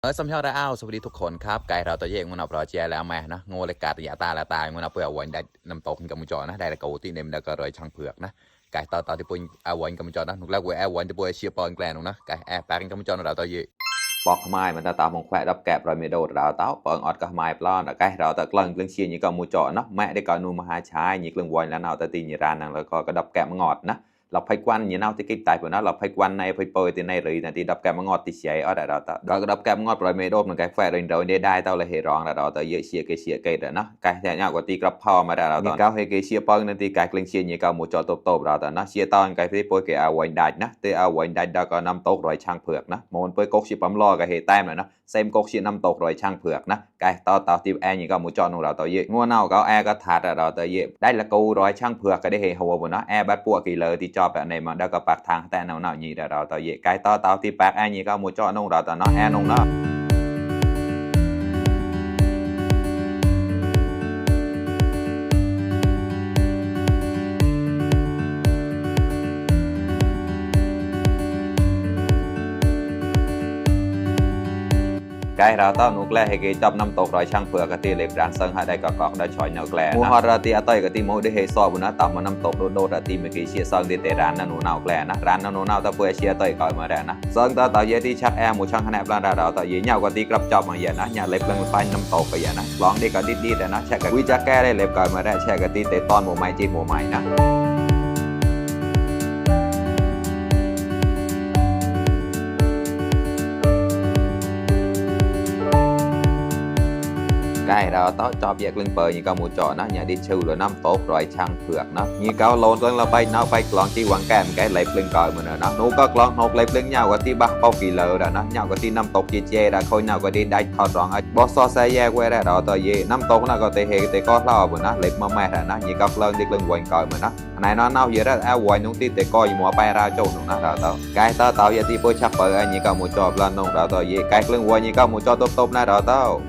สำหรับเราสวัสดีทุกคนครับไก่เราตัวเย่งมันเอาปลาเจียแล้วแม่นะโง่เลยกาดยาตาละตายมันเอาเปลือกวันได้นำตกกับมุจอนะได้ละกูที่เนมแล้วก็รอยช่างเผือกนะไก่ต่อที่ปุ่นเอาวันกับมุจอนะนุกแล้วกูเอาวันที่ปุ่นเชียร์ปอนแกลนนะไก่แอบแปลงกับมุจอเราตัวเย่ปอกไม้มันตาหมองแควดับแกะรอยเมโดเราเต้าปองออดกับไม้ปลอนไก่เราตะกลังกลึงเชียร์ยี่กับมุจอนะแม่ได้ก่อนนูมาหาชายยี่กลึงวันแล้วเอาตะตียี่ร้านนั่งแล้วก็กระดับแกะมงอดนะเราไปกวนอย่างนั้นที่กิจตายพวกนั้นเราไปกวนในไปเปิดที่ในเลยนะที่ดับแกมงอดที่เสียอะไรเราต่อเราก็ดับแกมงอดปล่อยเมโดมันแกแฝงเราได้เต่าเลยเหรองเราต่อเยอะเชียเกยเนาะแกแค่ยากกว่าตีกระเพาะมาเราต่อเก้าเฮเกเชียปองนั่นที่แกกลิ้งเชียเนี่ยเก้าหมูจอโตเราต่อนะเชียตอนแกที่ป่วยแกเอาไว้ได้นะที่เอาไว้ได้เราก็นำโต๊ะรอยช่างเผือกนะมันป่วยกกชีปั๊มล้อกับเหตุแต้มเลยนะเซมกกชีนำโต๊ะรอยช่างเผือกนะแกต่อที่แอร์เนี่ยเก้าหมูจอเราต่อเยอะงัวเน่าเก้าแอร์ก็ถาดเราต่อเยอะได้ละกูรอยช่างเผือกก็ได้เหตุหัวบนนะแอร์บัดปัวกี่เลยที่จอแบบในมันได้ก็ปากทางแต่nào nhị đã đào tạo vậy cái tao thì bác ai nhị có một cho nông đào tạo nó e nông đó cái rau tao nuôi lẹ hay cái chop năm tộc rồi sang phở cái tiền lệp rán sơn hai đây cọc đã chọi nhau lẹ mua hoa ra thì tôi cái tiền mua để hay so với nó tao mà năm tộc đô ra thì mấy cái chia sơn để rán nó nuôi nào lẹ nó rán nó nuôi nào tao vừa chia tôi coi mà ra nó sơn tao vậy thì chắc em một trang hai nẹp lan ra đào tao vậy nhau cái tiền gặp chop mà vậy nó nhà lệp lần phai năm tộc vậy nó lóng đi cái đi để nó check cái quy chắc cái đây lệp coi mà ra check cái tiền để toàn mùa mai trên mùa mai nó cái đó tao cho việc lên bờ như cao một trò nó nhà đi chịu rồi năm tốt rồi chăng phượt nó như cao lôn lên là bay nó bay lon chi quảng kèm cái lệp lên còi mà nó nấu các lon hộp lệp lên nhau cái tí bắt bao kỳ lờ đó nó nhau cái tí năm tốt chia chia đã khôi nào cái đi đai thọt rong ấy boss so xe ye quay ra đó tờ gì năm tốt nó có thể hệ thể có lo mà nó lệp mà mẹ là nó như cao lên đi lên quanh còi mà nó này nó nào vậy đó áo quay nung tí thể coi mùa bay ra chỗ nó đó tao cái tao tao vậy tí bôi chắc bờ như cao một trò lên nông đó tờ gì cái lên quay như cao một trò tốt này đó tao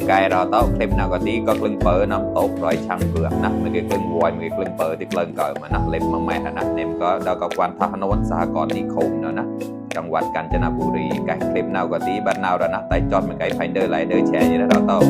cái đó tao thêm nào có tí có lưng bờ năm tốt rồi chăng vượt nè mấy cái lưng quay mấy cái lưng bờ thì lưng cởi mà nè lên mà mẹ nè nem có đâu có quan thác nó vẫn xa còn đi khùng nữa nè trong quạt Kanchanaburi cái clip nào có tí bắt nào rồi nè tay chọn mấy cái finder lại đỡ trẻ như đó tao